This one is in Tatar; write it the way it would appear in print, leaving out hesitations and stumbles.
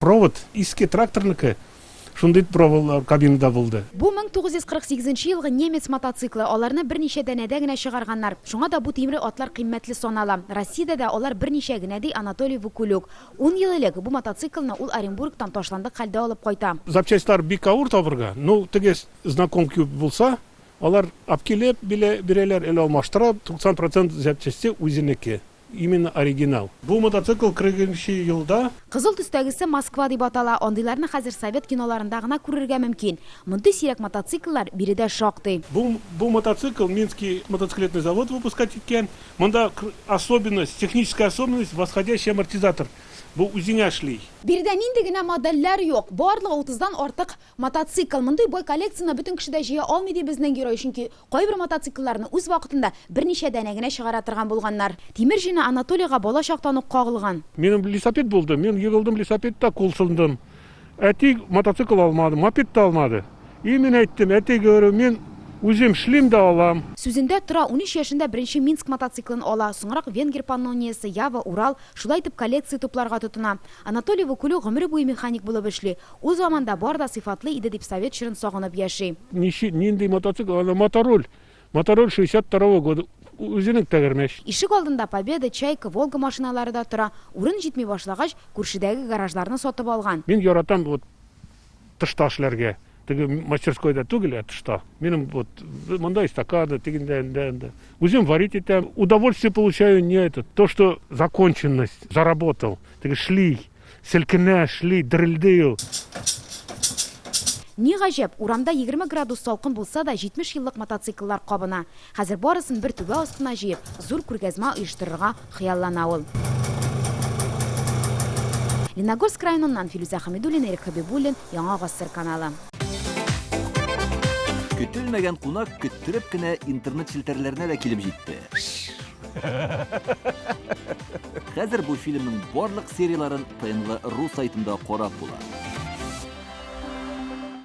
Провод иске тракторныкы, шундый проводлар кабинада булды. Бу 1948 нче елгы немец мотоциклы, аларны берничә данәдә генә чыгарганнар. Шуңа да бу тимер атлар кыйммәтле санала. Россиядә дә алар берничә генә, ди Анатолий Вукулюк. Ун ел элек бу мотоциклны ул Оренбургтан ташландык хәлдә алып кайта. Запчастьлар бик авыр табырга, ну теге знаком күп булса, алар апкилеп бирәләр или алмаштыра, 90 процент запчасте үзенеке. Именно оригинал. Бу мотоцикл 40 нчы елда. Кызыл төстәгесе Москва дип атала. Андыйларны хәзер совет киноларында гына күрергә мөмкин. Мондый сирәк мотоцикллар биредә шактый. Бу бу мотоцикл Минский мотоциклетный завод выпускать иткән. Монда особенность, техническая особенность, восходящий амортизатор. Бу үзеңә эшли. Биредә нинди генә модельләр юк. Барлыгы утыздан артык мотоцикл. Мондый бай коллекцияне бөтен кеше дә җыя алмый, ди безнең герой. Чөнки Кайбер мотоциклларны үз вакытында берничә данә генә чыгара торган булганнар. Тимер җене Анатолийга бала чактан ук кагылган. Минем лисапед булды, мин егылдым лисапедта, кул сындым. Әти мотоцикл алмады, мопед та алмады. И мин әйттем, әти, говорю, мин үзем эшлим дә алам. Сүзендә тора, 13 яшендә беренче Минск мотоциклын ала, соңрак венгер Паннониясе, Ява, Урал, шулай итеп коллекция тупларга тотына. Анатолий Вукулю гомере буе механик булып эшли. Ул заманда бар да сыйфатлы иде дип совет чорын сагынып яши. Ничек, нинди мотоцикл, анда мотороль, мотороль 62 года, үзенең тәгәрмәч. Ишек алдында Победа, Чайка, Волга машиналары да тора. Урын җитми башлагач, күршедәге гаражларны сатып алган. Мин яратам вот тышта эшләргә. Теге мастерскойда түгел, ә тышта. Минем вот монда эстакада, тегендә, анда, анда. Үзем варить итәм. Удовольствие получаю не это, то, что законченность, заработал. Теге шли. Селкенә, эшли, дерелди ул. Ни гаҗәп, урамда 20 градус салкын булса да, 70 еллык мотоцикллар кабына. Хәзер барысын бер түбә астына җыеп, зур күргәзмә оештырырга хыяллана ул. Лениногорск районыннан Филүзә Хәмидуллина, Ирек Хәбибуллин, Яңа Гасыр каналы. Көтелмәгән кунак көттереп кенә интернет челтәрләренә дә килеп җитте. Хәзер бу фильмның барлык серияләрен ТНВ ру сайтында карап була.